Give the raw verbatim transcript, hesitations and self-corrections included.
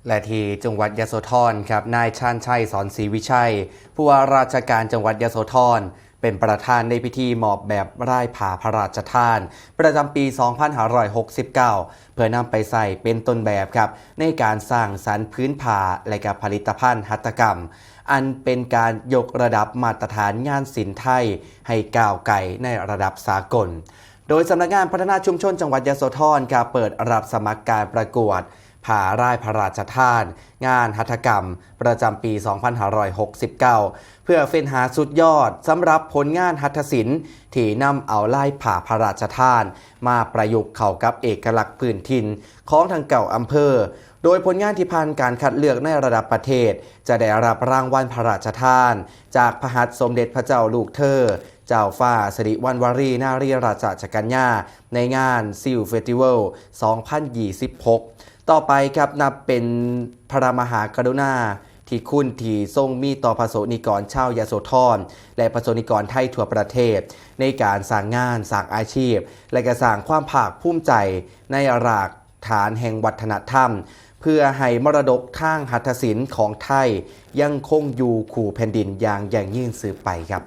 และที่จังหวัดยโสธรครับ นายชาญชัย สอนศรีวิชัย ผู้ว่าราชการจังหวัดยโสธร เป็นประธานในพิธีมอบแบบร่ายผ้าพระราชทาน ประจำปี สองพันห้าร้อยหกสิบเก้า เพื่อนำไปใส่เป็นต้นแบบครับ ในการสร้างสรรค์พื้นผ้าและกับผลิตภัณฑ์หัตถกรรม อันเป็นการยกระดับมาตรฐานงานศิลป์ไทย ให้ก้าวไกลในระดับสากล โดยสำนักงานพัฒนาชุมชนจังหวัดยโสธรครับ เปิดรับสมัครการประกวดผ้าร่ายพระราชทาน งานหัตถกรรม ประจำปี สองพันห้าร้อยหกสิบเก้า เพื่อเฟ้นหาสุดยอดสำหรับผลงานหัตถศิลป์ที่นำเอาลายผ้าพระราชทาน มาประยุกต์เข้ากับเอกลักษณ์พื้นถิ่นของทั้งเก้าอำเภอ โดยผลงานที่ผ่านการคัดเลือกในระดับประเทศ จะได้รับรางวัลพระราชทาน จากพระหัตถ์สมเด็จพระเจ้าลูกเธอ เจ้าฟ้าสิริวัณวรีนารีราชกัญญา ในงาน Silk Festival สองพันยี่สิบหก ต่อไปครับ นับเป็นพระมหากรุณาธิคุณที่ทรงมีต่อประสงค์นิกรชาวยโสธร และประสงค์นิกรไทยทั่วประเทศ ในการสร้างงาน สร้างอาชีพ และก็สร้างความภาคภูมิใจในรากฐานแห่งวัฒนธรรม เพื่อให้มรดกทางหัตถศิลป์ของไทยยังคงอยู่คู่แผ่นดินอย่างยั่งยืนสืบไปครับ